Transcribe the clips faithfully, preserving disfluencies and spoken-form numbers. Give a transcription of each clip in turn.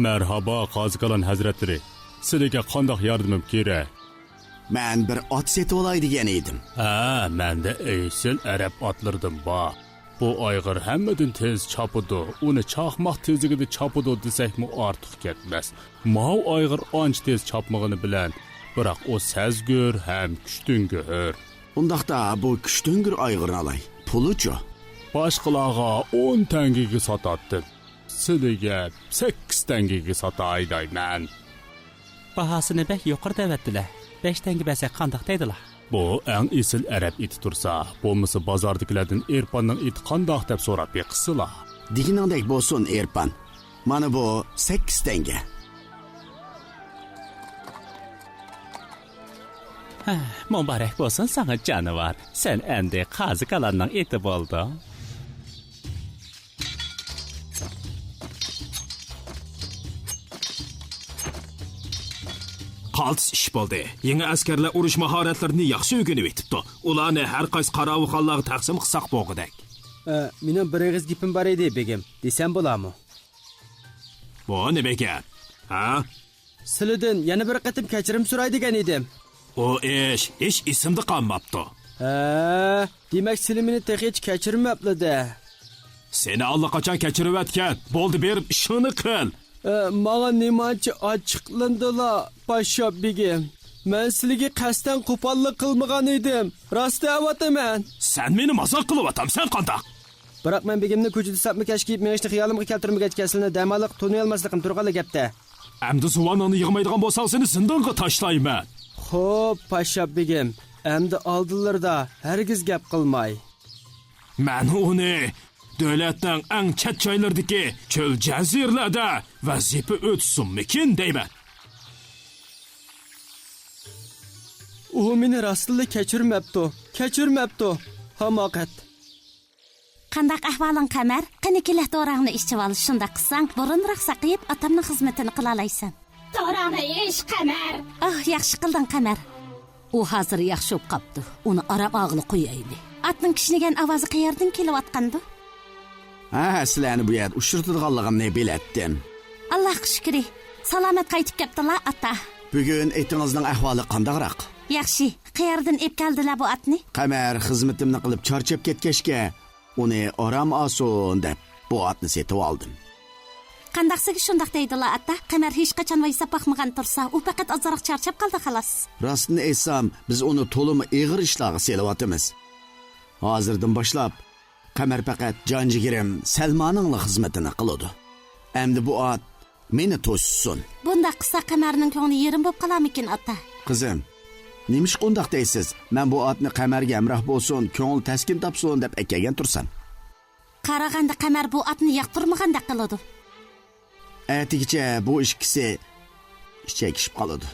مەرھابا، قازىكالان ھەزرەتلىرى. سىلىگە قانداق ياردىمىم كېرەك؟ مەن بىر ئات سېتىۋالاي دېگەن ئىدىم. ھە، مەندە ئېسىل ئەرەب ئاتلىرىدىن بار. بۇ ئايغىر ھەممىدىن تېز چاپىدۇ، ئۇنى چاقماق تېزلىكىدە چاپىدۇ دېسەكمۇ ئارتۇق كەتمەس. ماۋۇ ئايغىر ئانچە تېز چاپمىغىنى بىلەن، بىراق ئۇ سەزگۈر ھەم كۈچتۈڭگۈر. ئۇنداقتا بۇ كۈچتۈڭگۈر ئايغىرنى ئالاي. پۇلىچۇ؟ باشقىلارغا ئون تەڭگىگە ساتاتتىم. سىلىگە سەككىز تەڭگىگە ساتاي دەيمەن. باھاسىنى بەك يۇقىرى دەۋەتتىلە. بەش تەڭگە بەرسەك قانداق دەيدىلا؟ بۇ ئەڭ ئېسىل ئەرەب ئېتى تۇرسا، بولمىسا بازاردىكىلەردىن ئېرپاننىڭ ئېتى قانداق دەپ سوراپ بېقىشسىلا. دېگىنىڭدەك بولسۇن، ئېرپان. مانا بۇ سەككىز تەڭگە. ھە، مۇبارەك بولسۇن ساڭا، جانىۋار. سەن ئەمدى قازىكالاننىڭ ئېتى بولدۇڭ. قالتىس ئىش بولدى. يېڭى ئەسكەرلەر ئۇرۇش ماھارەتلىرىنى ياخشى ئۆگىنىۋېتىپتۇ. ئۇلارنى ھەر قايسى قاراۋۇلخانلارغا تەقسىم قىلساق بولغۇدەك. ئە، مېنىڭ بىر ئېغىز گېپىم بار ئىدى، بېگىم. دېسەم بولامۇ؟ بۇ نېمە گەپ؟ ھە؟ سىلىدىن يەنە بىر قېتىم كەچۈرۈم سوراي دېگەن ئىدىم. ئۇ ئىش ھېچ ئېسىمدە قالماپتۇ. ھە، دېمەك، سىلى مېنى تېخىچە كەچۈرمەپلا-دە. سېنى ئاللىقاچان كەچۈرۈۋەتكەن. بولدى، بېرىپ ئىشىڭنى قىل. ئە، ماڭا نېمانچە ئاچچىقلىنىدىلا، پاششاپ بېگىم. مەن سىلىگە قەستەن قوپاللىق قىلمىغان ئىدىم. راست دەۋاتىمەن. سەن مېنى مازاق قىلىۋاتامسەن قانداق؟ بىراق مەن بېگىمنى كوچىدا ساپما كەش كىيىپ مېڭىشنى خىيالىمغا كەلتۈرمىگەچكە، سىلىنى دەم ئالىققا تونۇيالماسلىقىم تۇرغانلا گەپتە. ئەمدى زۇۋانىڭنى يىغمايدىغان بولساڭ، سېنى زىندانغا تاشلايمەن. خوپ، پاششاپ بېگىم، ئەمدى ئالدىلىرىدا ھەرگىز گەپ قىلماي. مەن ئۇنى دۆلەتنىڭ ئەڭ چەت جايلىرىدىكى چۆل جەزىرىلەردە ۋەزىپە ئۆتىسۇنمىكىن دەيمەن. ئۇ مېنى راستتىنلا كەچۈرمەپتۇ، كەچۈرمەپتۇ، ھاماقەت. قانداق ئەھۋالىڭ، قەمەر؟ قېنى، كېلە، دوراڭنى ئىچىۋال. شۇنداق قىلساڭ، بۇرۇنراق ساقىيىپ، ئاتامنىڭ خىزمىتىنى قىلالايسەن. دوراڭنى ئىچ، قەمەر. ئاھ، ياخشى قىلدىڭ، قەمەر. ئۇ ھازىر ياخشى بولۇپ قاپتۇ. ئۇنى ئارام ئالغىلى قويايلى. ئاتنىڭ كىشنىگەن ئاۋازى قەيەردىن كېلىۋاتقاندۇ؟ ھە، سىلەرنى بۇ يەردە ئۇچرىتىدىغانلىقىمنى بىلەتتىم. ئاللاھقا شۈكرى. سالامەت قايتىپ كەپتىلا، ئاتا. بۈگۈن ئېتىڭىزنىڭ ئەھۋالى قانداقراق؟ ياخشى. قەيەردىن ئېلىپ كەلدىلە بۇ ئاتنى؟ قەمەر خىزمىتىمنى قىلىپ چارچاپ كەتكەچكە، ئۇنى ئارام ئالسۇن دەپ، بۇ ئاتنى سېتىۋالدىم. قانداقسىگە شۇنداق دەيدىلا، ئاتا؟ قەمەر ھېچقاچان ۋايساپ باقمىغان تۇرسا، ئۇ پەقەت ئازراق چارچاپ قالدى، خالاس. راستىنى ئېيتسام، بىز ئۇنى تولىمۇ ئېغىر ئىشلارغا سېلىۋاتىمىز. ھازىردىن باشلاپ، قەمەر پەقەت جان-جىگىرىم سەلمانىڭلا خىزمىتىنى قىلىدۇ. ئەمدى بۇ ئات مېنى توشسۇن. بۇنداق قىلسا، قەمەرنىڭ كۆڭلى يېرىم بولۇپ قالارمىكىن، ئاتا؟ قىزىم، نېمىشقا ئۇنداق دەيسىز؟ مەن بۇ ئاتنى قەمەرگە ھەمراھ بولسۇن، كۆڭلى تەسكىن تاپسۇن دەپ ئەكەلگەن تۇرسام. قارىغاندا، قەمەر بۇ ئاتنى ياقتۇرمىغاندەك قىلىدۇ. ئەتىگىچە بۇ ئىككىسى چېكىشىپ قالىدۇ.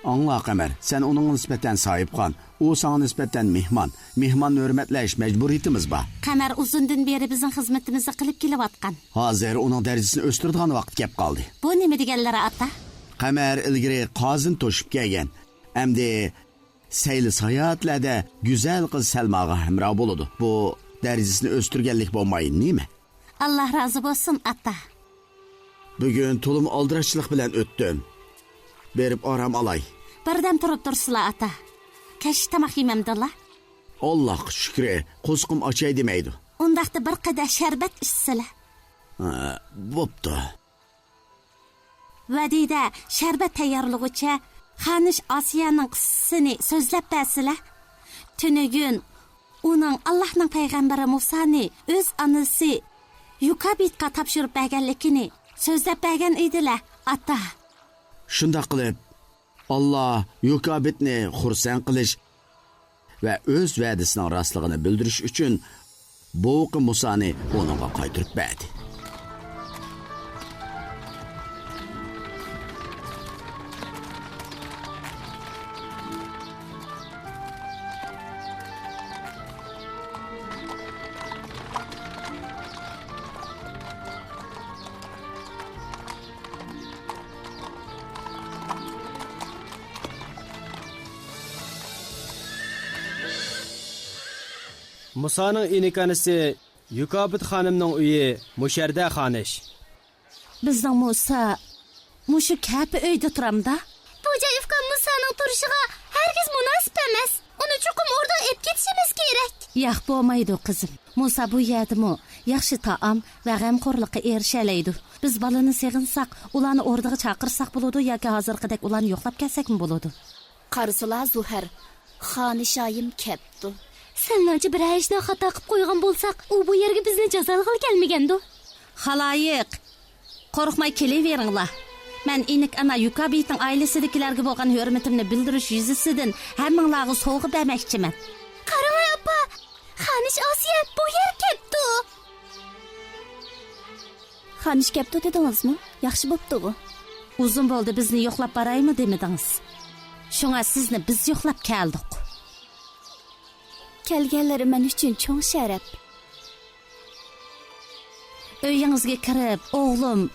ئاڭلا، قەمەر، سەن ئۇنىڭغا نىسبەتەن ساھىبخان، ئۇ ساڭا نىسبەتەن مېھمان. مېھماننى ھۆرمەتلەش مەجبۇرىيىتىمىز بار. قەمەر ئۇزۇندىن بېرى بىزنىڭ خىزمىتىمىزنى قىلىپ كېلىۋاتقان. ھازىر ئۇنىڭ دەرىجىسىنى ئۆستۈرىدىغان ۋاقىت كەپ قالدى. بۇ نېمە دېگەنلىرى، ئاتا؟ قەمەر ئىلگىرى قازىنى توشۇپ كەلگەن. ئەمدى سەيلە ساياھەتلەردە گۈزەل قىز سەلماغا ھەمراھ بولىدۇ. بۇ دەرىجىسىنى ئۆستۈرگەنلىك بولماي نېمە؟ ئاللا رازى بولسۇن، ئاتا. بۈگۈن تولىمۇ ئالدىراشچىلىق بىلەن ئۆتتۈم. بېرىپ ئارام ئالاي. بىردەم تۇرۇپ تۇرسىلا، ئاتا. كەچلىك تاماق يېمەمدىلا؟ ئاللاغا شۈكرى، قورسىقىم ئاچاي دېمەيدۇ. ئۇنداقتا بىر قەدەھ شەربەت ئىچسىلە. ھە، بوپتۇ. ۋەدىدە شەربەت تەييارلىغۇچە خانىش ئاسىيەنىڭ قىسسىسىنى سۆزلەپ بەرسىلە. تۈنۈگۈن ئۇنىڭ ئاللاھنىڭ پەيغەمبىرى مۇسانى ئۆز ئانىسى يۇكابىتقا تاپشۇرۇپ بەرگەنلىكىنى سۆزلەپ بەرگەن ئىدىلە، ئاتا. شۇنداق قىلىپ، ئاللا يۇكابىتنى خۇرسەن قىلىش ۋە ئۆز ۋەدىسىنىڭ راستلىقىنى بىلدۈرۈش ئۈچۈن بوۋىقى مۇسانى ئۇنىڭغا قايتۇرۇپ بەردى. مۇسانىڭ ئىنىكانىسى يۇكابىت خانىمنىڭ ئۆيى مۇشەردە خانىش. بىزنىڭ مۇسا مۇشۇ كەپە ئۆيدە تۇرامدا؟ بۇ جاي ئۇكام مۇسانىڭ تۇرۇشىغا ھەرگىز مۇناسىپ ئەمەس. ئۇنى چوقۇم ئوردىغا ئېلىپ كېتىشىمىز كېرەك. ياق، بولمايدۇ، قىزىم. مۇسا بۇ يەردىمۇ ياخشى تائام ۋە غەمخورلۇققا ئېرىشەلەيدۇ. بىز بالىنى سېغىنساق، ئۇلارنى ئوردىغا چاقىرساق بولىدۇ ياكى ھازىرقىدەك ئۇلارنى يوقلاپ كەلسەكمۇ بولىدۇ. قارىسىلا، زۇھەر، خانىشايىم كەپتۇ. سەلناچە بىرەر ئىشنى خاتا قىپ قويغان بولساق، ئۇ بۇ يەرگە بىزنى جازالىغىلى كەلمىگەندۇ. خالايىق، قورقماي كېلىۋېرىڭلار. مەن ئىنىك ئانا يۇكابىتنىڭ ئائىلىسىدىكىلەرگە بولغان ھۆرمىتىمنى بىلدۈرۈش يۈزىسىدىن ھەممىڭلارغا سوۋغا بەرمەكچىمەن. قاراڭاي، ئاپا! خانىش ئاسىيە بۇ يەر كەپتۇ! خانىش كەپتۇ دېدىڭىزمۇ؟ ياخشى بوپتۇغۇ. ئۇزۇن بولدى بىزنى يوقلاپ بارايمۇ دېمىدىڭىز. شۇڭا سىزنى بىز يوقلاپ كەلدۇق. كەلگەنلىرى مەن ئۈچۈن چوڭ شەرەپ. ئۆيىڭىزگە كىرىپ، ئوغلۇم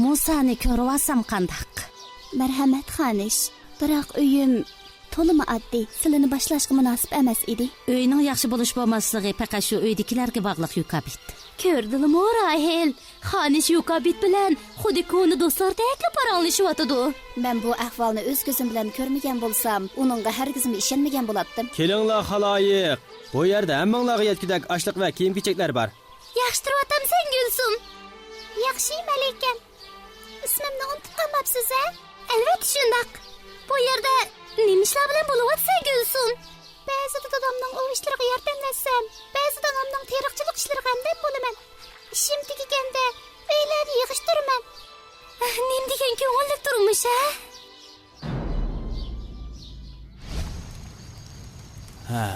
مۇسانى كۆرۈۋالسام قانداق؟ مەرھەمەت، خانىش. بىراق ئۆيۈم تولىمۇ ئاددىي، سىلىنى باشلاشقا مۇناسىپ ئەمەس ئىدى. ئۆينىڭ ياخشى بولۇش بولماسلىقى پەقەت شۇ ئۆيدىكىلەرگە باغلىق، يۇكابىت. كۆردىلىمۇ، راھىل؟ خانىش يۇكابىت بىلەن خۇددى كونا دوستلاردەكلا پاراڭلىشىۋاتىدۇ. مەن بۇ ئەھۋالنى ئۆز كۆزۈم بىلەن كۆرمىگەن بولسام، ئۇنىڭغا ھەرگىزمۇ ئىشەنمىگەن بولاتتىم. كېلىڭلار، خالايىق! بۇ يەردە ھەممىڭلارغا يەتكۈدەك ئاشلىق ۋە كىيىم-كېچەكلەر بار. ياخشى تۇرۇۋاتامسەن، گۈلسۇم؟ ياخشى، مەلىكەم. ئىسمىمنى ئۇنتۇپ قالماپسىز ھە؟ ئەلۋەتتە شۇنداق. بۇ يەردە نېمە ئىشلار بىلەن بولۇۋاتىسەن، گۈلسۇم؟ بەزىدە دادامنىڭ ئۇ ئىشلىرىغا ياردەملەشسەم، بەزىدە ئانامنىڭ تېرىقچىلىق ئىشلىرىغا ھەمدەم بولىمەن. ئىشىم تۈگىگەندە ئۆيلەرنى يىغىشتۇرىمەن. ئەھ، نېمە دېگەن كۆڭۈللۈك تۇرمۇش ھە؟ ھە،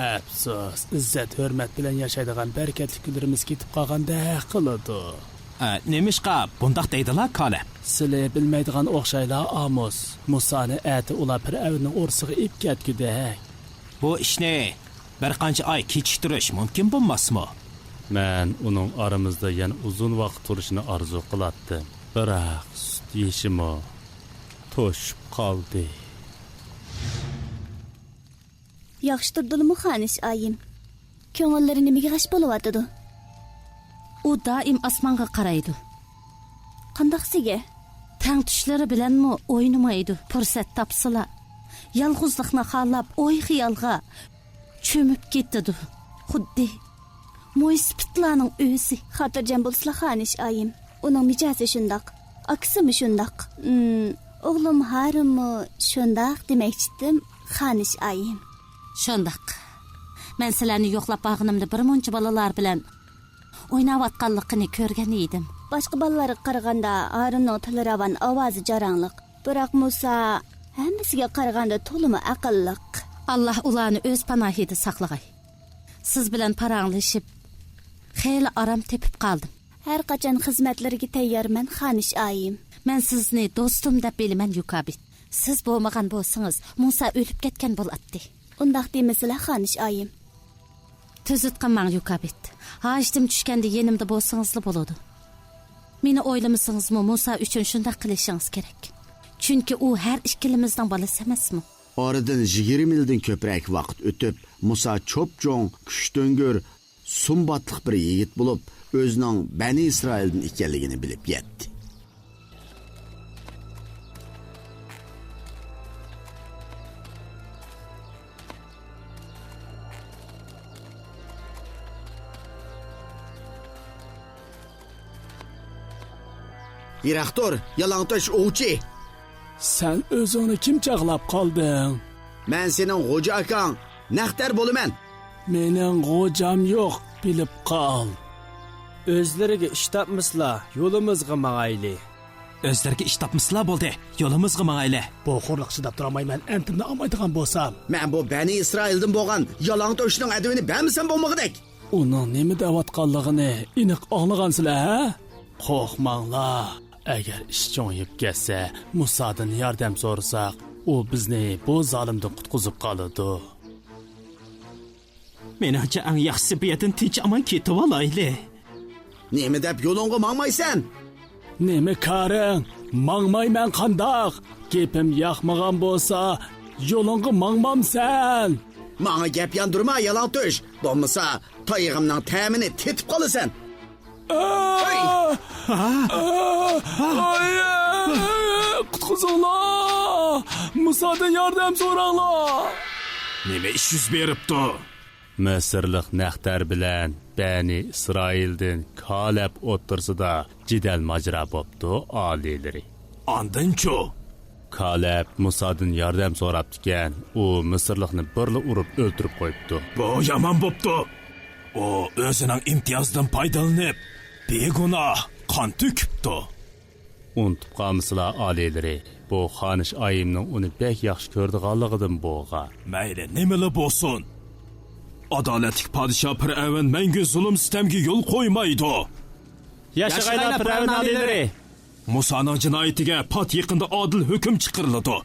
ئەپسۇس، ئىززەت-ھۆرمەت بىلەن ياشايدىغان بەرىكەتلىك كۈنلىرىمىز كېتىپ قالغاندەك قىلىدۇ. ئە، نېمىشقا بۇنداق دەيدىلا، كالەب؟ سىلى بىلمەيدىغان ئوخشايلا، ئاموس. مۇسانى ئەتە ئۇلار پىرئەۋننىڭ ئوردىسىغا ئېلىپ كەتكۈدەك. بۇ ئىشنى بىر قانچە ئاي كېچىكتۈرۈش مۇمكىن بولماسمۇ؟ مەن ئۇنىڭ ئارىمىزدا يەنە ئۇزۇن ۋاقىت تۇرۇشىنى ئارزۇ قىلاتتىم. بىراق سۈت يېشىمۇ توشۇپ قالدى. ياخشى تۇردىلىمۇ خانىش ئايىم؟ كۆڭۈللىرى نېمىگە غەش بولۇۋاتىدۇ؟ ئۇ دائىم ئاسمانغا قارايدۇ. قانداقسىگە؟ تەڭتۇشلىرى بىلەنمۇ ئوينىمايدۇ. پۇرسەت تاپسىلا، يالغۇزلۇقنى خالاپ، ئوي-خىيالغا چۆمۈپ كېتىدۇ. خۇددى مويسىپىتلارنىڭ ئۆزى. خاتىرجەم بولسىلا، خانىش ئايىم. ئۇنىڭ مىجەزى شۇنداق. ئاكىسىمۇ شۇنداق. ئىم، ئوغلۇم ھارۇنمۇ شۇنداق دېمەكچىدىم، خانىش ئايىم. شۇنداق. مەن سىلەرنى يوقلاپ بارغىنىمدا بىر مۇنچە بالىلار بىلەن ئويناۋاتقانلىقىنى كۆرگەن ئىدىم. باشقا بالىلارغا قارىغاندا ھارۇننىڭ تىلى راۋان، ئاۋازى جاراڭلىق. بىراق مۇسا ھەممىسىگە قارىغاندا تولىمۇ ئەقىللىق. ئاللا ئۇلارنى ئۆز پاناھىدا ساقلىغاي. سىز بىلەن پاراڭلىشىپ، خېلى ئارام تېپىپ قالدىم. ھەر قاچان خىزمەتلىرىگە تەييارمەن، خانىش ئايىم. مەن سىزنى دوستۇم دەپ بىلىمەن، يۇكابىت. سىز بولمىغان بولسىڭىز، مۇسا ئۆلۈپ كەتكەن بولاتتى. ئۇنداق دېمىسىلە، خانىش ئايىم. تۈزۈت قىلماڭ، يۇكابىت. ھاجىتىم چۈشكەندە يېنىمدا بولسىڭىزلا بولىدۇ. مېنى ئويلىمىسىڭىزمۇ، مۇسا ئۈچۈن شۇنداق قىلىشىڭىز كېرەك. چۈنكى ئۇ ھەر ئىككىلىمىزنىڭ بالىسى ئەمەسمۇ؟ ئارىدىن يىگىرمە يىلدىن كۆپرەك ۋاقىت ئۆتۈپ، مۇسا چوپچوڭ، كۈچتۈڭگۈر، سۇمباتلىق بىر يىگىت بولۇپ، ئۆزىنىڭ بەنى ئىسرائىلدىن ئىكەنلىكىنى بىلىپ يەتتى. يىراق تۇر، يالاڭتۆش ئوۋچى! سەن ئۆزۈڭنى كىم چاغلاپ قالدىڭ؟ مەن سېنىڭ غوجا ئاكاڭ، نەختەر بولىمەن. مېنىڭ غوجام يوق، بىلىپ قال. ئۆزلىرىگە ئىش تاپمىسىلا، يولىمىزغا ماڭايلى. ئۆزلىرىگە ئىش تاپمىسىلا بولدى، يولىمىزغا ماڭايلى. بۇ خورلۇققا چىداپ تۇرالمايمەن، ئەنتىمنى ئالمايدىغان بولسام. مەن بۇ بەنى ئىسرائىلدىن بولغان يالاڭتۆشنىڭ ئەدىۋىنى بەرمىسەم بولمىغۇدەك. ئۇنىڭ نېمە دەۋاتقانلىقىنى ئېنىق ئاڭلىغانسىلەر، ھە؟ قورقماڭلار. ئەگەر ئىش چوڭىيىپ كەتسە، مۇسادىن ياردەم سورىساق، ئۇ بىزنى بۇ زالىمدىن قۇتقۇزۇپ قالىدۇ. مېنىڭچە، ئەڭ ياخشىسى بۇ يەردىن تىنچ-ئامان كېتىۋالايلى. نېمە دەپ يولۇڭغا ماڭمايسەن؟ نېمە كارىڭ؟ ماڭمايمەن قانداق؟ گېپىم ياقمىغان بولسا، يولۇڭغا ماڭمامسەن؟ ماڭا گەپ ياندۇرما، يالاڭتۆش. بولمىسا، تايىقىمنىڭ تەمىنى تېتىپ قالىسەن. ئاي! قۇتقۇزۇڭلار! مۇسادىن ياردەم سوراڭلار! نېمە ئىش يۈز بېرىپتۇ؟ مىسىرلىق نەختەر بىلەن بەنى ئىسرائىلدىن كالەب ئوتتۇرىسىدا جېدەل ماجىرا بوپتۇ، ئالىيلىرى. ئاندىنچۇ؟ كالەب مۇسادىن ياردەم سوراپتىكەن، ئۇ مىسىرلىقنى بىرلا ئۇرۇپ ئۆلتۈرۈپ قويۇپتۇ. بۇ يامان بوپتۇ. ئۇ ئۆزىنىڭ ئىمتىيازىدىن پايدىلىنىپ، بىگۇناھ قان تۆكۈپتۇ. ئۇنتۇپ قالمىسىلا، ئالىيلىرى، بۇ خانىش ئايىمنىڭ ئۇنى بەك ياخشى كۆرىدىغانلىقىدىن بولغان. مەيلى نېمىلا بولسۇن، ئادالەتلىك پادىشاھ پىرئەۋن مەڭگۈ زۇلۇم-سىتەمگە يول قويمايدۇ. ياشىغايلا پىرئەۋن ئالىيلىرى! مۇسانىڭ جىنايىتىگە پات يېقىندا ئادىل ھۆكۈم چىقىرىلىدۇ.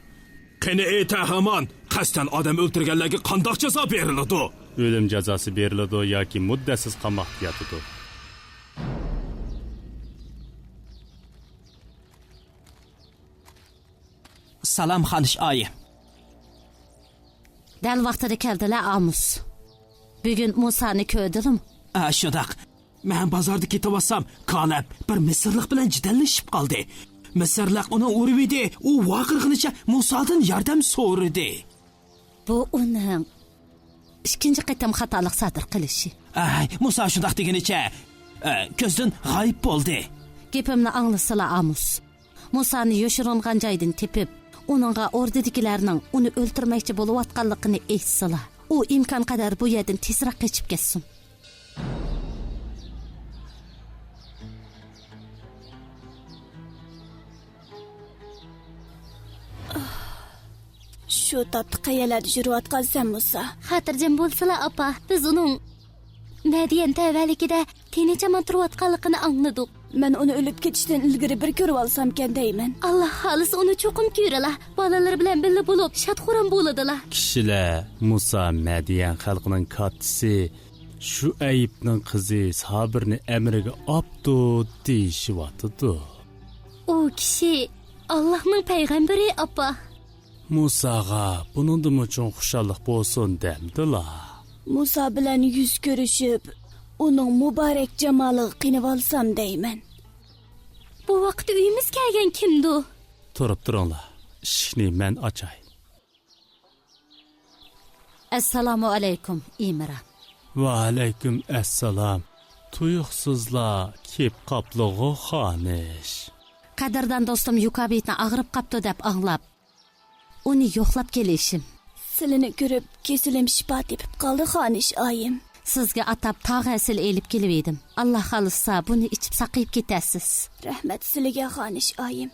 قېنى ئېيت، ھامان، قەستەن ئادەم ئۆلتۈرگەنلەرگە قانداق جازا بېرىلىدۇ؟ ئۆلۈم جازاسى بېرىلىدۇ ياكى مۇددەتسىز قاماقتا ياتىدۇ. سالام، خانىش ئايىم. دەل ۋاقتىدا كەلدىلە، ئامۇس. بۈگۈن مۇسانى كۆردىلىم؟ ئا، شۇنداق. مەن بازاردا كېتىۋاتسام، كالەب بىر مىسىرلىق بىلەن جېدەللىشىپ قالدى. مىسىرلىق ئۇنى ئۇرۇۋىدى، ئۇ ۋارقىرىغىنىچە مۇسادىن ياردەم سورىدى. بۇ ئۇنىڭ ئىككىنچى قېتىم خاتالىق سادىر قىلىشى. ئەي، مۇسا شۇنداق دېگىنىچە، ئە، كۆزدىن غايىب بولدى. گېپىمنى ئاڭلىسىلا، ئامۇس. مۇسانى يوشۇرۇنغان جايدىن تېپىپ، ئۇنىڭغا ئوردىدىكىلەرنىڭ ئۇنى ئۆلتۈرمەكچى بولۇۋاتقانلىقىنى ئېيتسىلا، ئۇ ئىمكان قەدەر بۇ يەردىن تېزرەك قېچىپ كەتسۇن. شۇ تاپتا قەيەرلەردە يۈرۈۋاتقانسەن، مۇسا؟ خاتىرجەم بولسىلا، ئاپا، بىز ئۇنىڭ مەديەن تەۋەلىكىدە تىنچ-ئامان تۇرۇۋاتقانلىقىنى ئاڭلىدۇق. مەن ئۇنى ئۆلۈپ كېتىشتىن ئىلگىرى بىر كۆرۈۋالسامكەن دەيمەن. ئاللا خالىسا، ئۇنى چوقۇم كۆرىلا. بالىلىرى بىلەن بىللە بولۇپ، شاد-خۇرام بولىدىلا. كىشىلەر مۇسا مەديەن خەلقىنىڭ كاتتىسى شۇئەيبنىڭ قىزى سابىرنى ئەمرىگە ئاپتۇ دېيىشىۋاتىدۇ. ئۇ كىشى ئاللانىڭ پەيغەمبىرى، ئاپا. مۇساغا بۇنىڭدىنمۇ چوڭ خۇشاللىق بولسۇن دەمدىلا. مۇسا بىلەن يۈز كۆرۈشۈپ، ئۇنىڭ مۇبارەك جامالىغا قېنىۋالسام دەيمەن. بۇ ۋاقىتتا ئۆيىمىز كەلگەن كىمدۇ؟ تۇرۇپ تۇرۇڭلار، ئىشىكنى مەن ئاچاي. ئەسسالامۇ ئەلەيكۇم، ئىمران. ۋەئەلەيكۇم ئەسسالام. تۇيۇقسىزلا كېپ قاپلىغۇ، خانىش. قەدىردان دوستۇم يۇكابىتنى ئاغرىپ قاپتۇ دەپ ئاڭلاپ، ئۇنى يوقلاپ كېلىشىم. سىلىنى كۆرۈپ، كېسىلىم شىپا تېپىپ قالدى، خانىش ئايىم. سىزگە ئاتاپ تاغ ھەسىلى ئېلىپ كېلىۋىدىم. ئاللا خالىسا، بۇنى ئىچىپ ساقىيىپ كېتەرسىز. رەھمەت سىلىگە، خانىش ئايىم.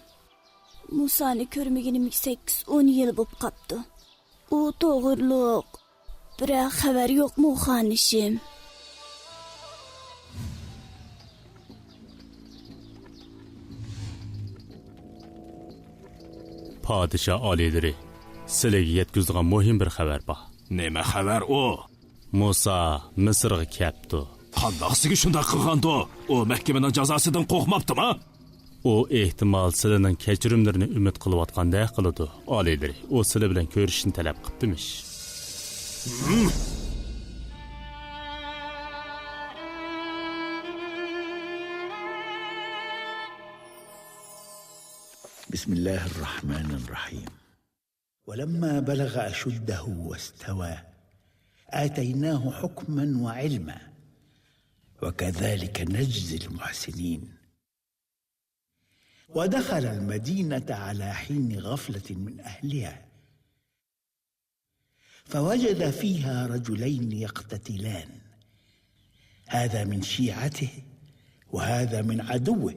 مۇسانى كۆرمىگىنىمگە سەككىز، ئون يىل بوپ قاپتۇ. ئۇ توغرۇلۇق بىرەر خەۋەر يوقمۇ، خانىشىم؟ پادىشاھ ئالىيلىرى، سىلىگە يەتكۈزىدىغان مۇھىم بىر خەۋەر بار. نېمە خەۋەر ئۇ؟ مۇسا مىسىرغا كەپتۇ. قانداق سىزگە شۇنداق قىلغاندۇ؟ ئۇ مەھكىمىنىڭ جازاسىدىن قورقماپتىما؟ ئۇ ئېھتىمال سىلىنىڭ كەچۈرۈملىرىنى ئۈمىد قىلىۋاتقاندەك قىلىدۇ، ئالىيلىرى. ئۇ سىلى بىلەن كۆرۈشۈشنى تەلەپ قىپتىمىش. بسم الله الرحمن الرحيم. ولما بلغ أشده واستوى آتيناه حكما وعلما وكذلك نجزي المحسنين. ودخل المدينة على حين غفلة من أهلها فوجد فيها رجلين يقتتلان، هذا من شيعته وهذا من عدوه،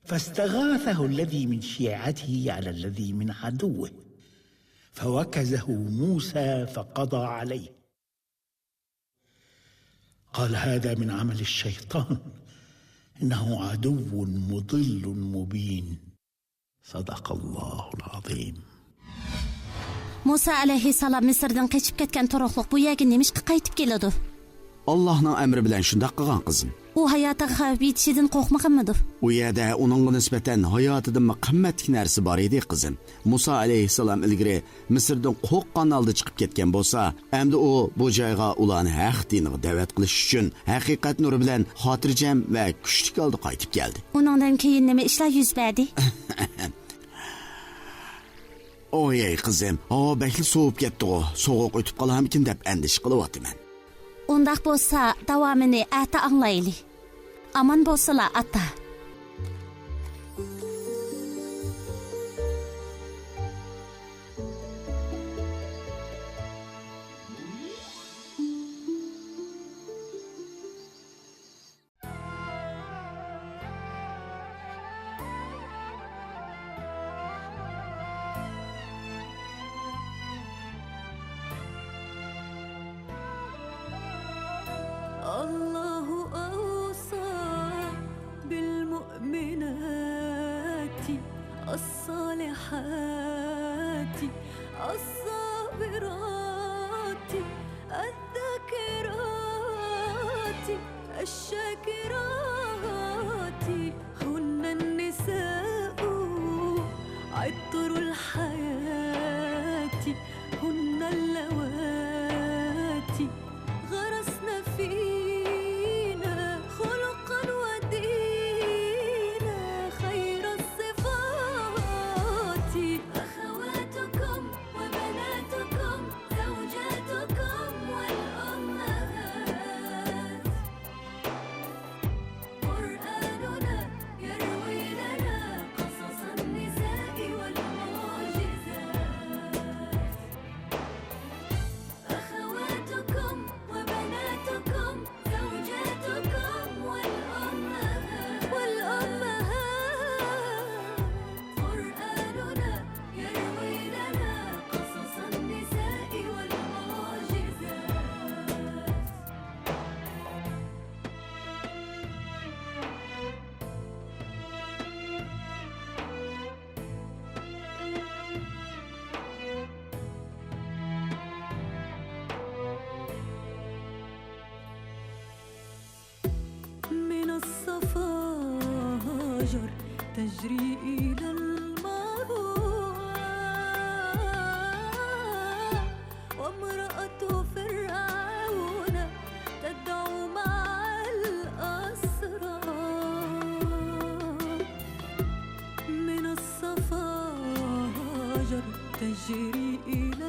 فاستغاثه الذي من شيعته على الذي من عدوه، فوكزه موسى فقضى عليه. قال: هذا من عمل الشيطان، إنه عدو مضل مبين. صدق الله العظيم. مۇسا ئەلەيھىسسالام مىسىردىن قېچىپ كەتكەن تۇرۇقلۇق بۇ يەرگە نېمىشقا قايتىپ كېلىدۇ؟ ئاللاھنىڭ ئەمرى بىلەن شۇنداق قىلغان، قىزىم. ئۇ ھاياتىغا خەۋپ يېتىشىدىن قورقمىغانمىدۇ؟ ئۇ يەردە ئۇنىڭغا نىسبەتەن ھاياتىدىنمۇ قىممەتلىك نەرسە بار ئىدى، قىزىم. مۇسا ئەلەيھىسسالام ئىلگىرى مىسىردىن قورققان ھالدا چىقىپ كەتكەن بولسا، ئەمدى ئۇ بۇ جايغا ئۇلارنى ھەق دىنىغا دەۋەت قىلىش ئۈچۈن ھەقىقەت نۇرى بىلەن خاتىرجەم ۋە كۈچلۈك ھالدا قايتىپ كەلدى. ئۇنىڭدىن كېيىن نېمە ئىشلار يۈز بەردى؟ ئوي، قىزىم، ھاۋا بەكلا سوۋۇپ كەتتىغۇ، سوغۇق ئۆتۈپ قالارمىكىن دەپ ئەندىشە قىلىۋاتىمەن. ئۇنداق بولسا، داۋامىنى ئەتە ئاڭلايلى. ئامان بولسىلا، ئاتا. الله أوصى بالمؤمنات الصالحات الصابرات الذاكرات الشاكرات هن النساء عطر الحياة هن اللواتي غرسن فينا خلقا ودينا خير الصفات أخواتكم وبناتكم زوجاتكم والأمهات قرآننا يروي لنا قصص النساء والمعجزات أخواتكم وبناتكم زوجاتكم والأمهات والأمهات قرآننا يروي لنا قصص النساء والمعجزات من الصفاجر تجري إلى المروى وامرأة فرعون تدعو مع الأسرى من الصفاجر تجري إلى